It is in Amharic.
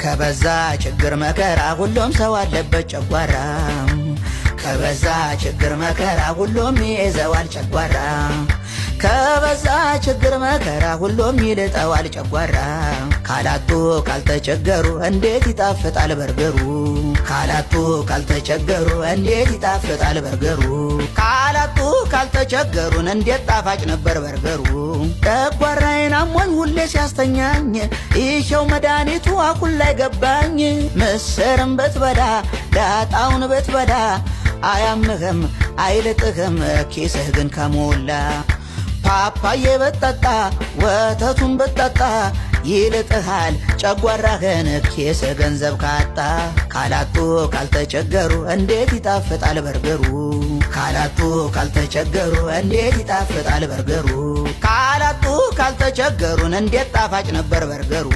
ከበዛ ችግር መከራ ሁሉም ሰው አለበት ጨጓራ። ከበዛ ችግር መከራ ሁሉም ይይዘዋል ጨጓራ። ከበዛ ችግር መከራ ሁሉም ይልጠዋል ጨጓራ። ካላጡ ካልተቸገሩ እንዴት ይጣፍጣል በርገሩ? ካላጡ ካልተቸገሩ እንዴት ይጣፍጣል በርገሩ? ካላጡ ካልተቸገሩን እንዴት ጣፋጭ ነበር በርገሩ። ጨጓራዬን አሞኝ ሁሌ ሲያስተኛኝ ይኸው መድኃኒቱ አኩል ላይ ገባኝ። ምስርም ብትበላ ዳጣውን ብትበላ አያምህም አይልጥህም ኪስህ ግን ከሞላ። ፓፓዬ ብትጠጣ ወተቱን ብትጠጣ ይልጥሃል ጨጓራህን ኪስህ ገንዘብ ካጣ። ካላጡ ካልተቸገሩ እንዴት ይጣፍጣል በርገሩ? ካላጡ ካልተቸገሩ እንዴት ይጣፍጣል በርገሩ? ካላጡ ካልተቸገሩን እንዴት ጣፋጭ ነበር በርገሩ።